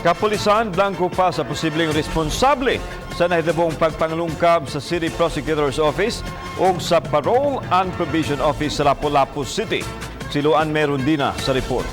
Kapulisan blanko pa sa posibleng responsable sa nahitabong pagpanglungkab sa City Prosecutor's Office o sa Parole and Probation Office sa Lapu-Lapu City. Si Luan Merundina sa report.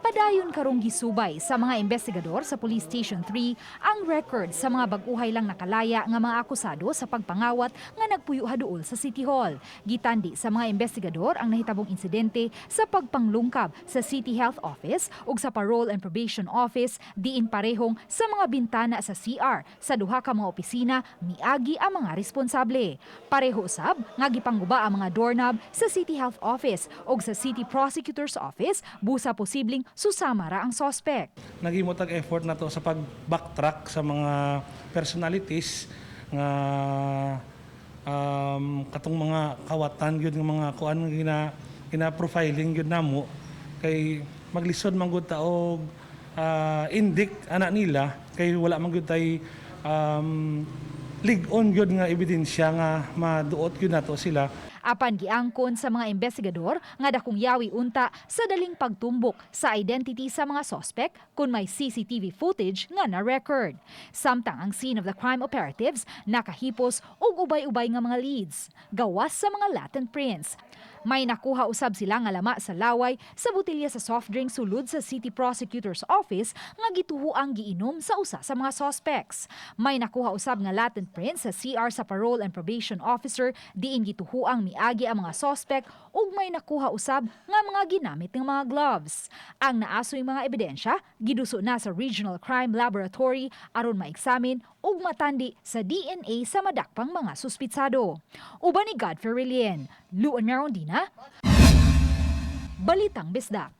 Padayon karong gisubay sa mga investigador sa Police Station 3 ang record sa mga bag-uhay lang nakalaya nga mga akusado sa pagpangawat nga nagpuyo haduol sa City Hall. Gitandi sa mga investigador ang nahitabong insidente sa pagpanglungkab sa City Health Office ug sa Parole and Probation Office, diin parehong sa mga bintana sa CR sa duha ka mga opisina miagi ang mga responsable. Pareho usab nga gipangguba ang mga doorknob sa City Health Office ug sa City Prosecutor's Office busa posibleng susama ra ang sospek. Naghimo tag effort na to sa pag-backtrack sa mga personalities nga katong mga kawatan gyud nga mga kuan nga gina gina profiling gyud namo kay maglisod man gud ta og indict ana nila kay wala man gyud tay lig-on gyud nga ebidensya nga maduot gyud nato sila. Apan giangkon sa mga investigador nga dakong yawi unta sa daling pagtumbok sa identity sa mga sospek kung may CCTV footage nga na-record. Samtang ang scene of the crime operatives nakahipos og ubay-ubay nga mga leads, gawas sa mga latent prints. May nakuha usab sila nga lama sa laway sa botelya sa soft drink sulod sa City Prosecutor's Office nga gituhoang giinom sa usa sa mga suspects. May nakuha usab nga latent print sa CR sa Parole and Probation Officer diin gituhoang miagi ang mga suspect ug may nakuha usab nga mga ginamit ng mga gloves. Ang naasoy mga ebidensya giduso na sa Regional Crime Laboratory aron maeksamin ug matandi sa DNA sa madakpang mga suspitsado. Uban ni Godfrey Relien, Luan Merondina, Balitang Bisdak.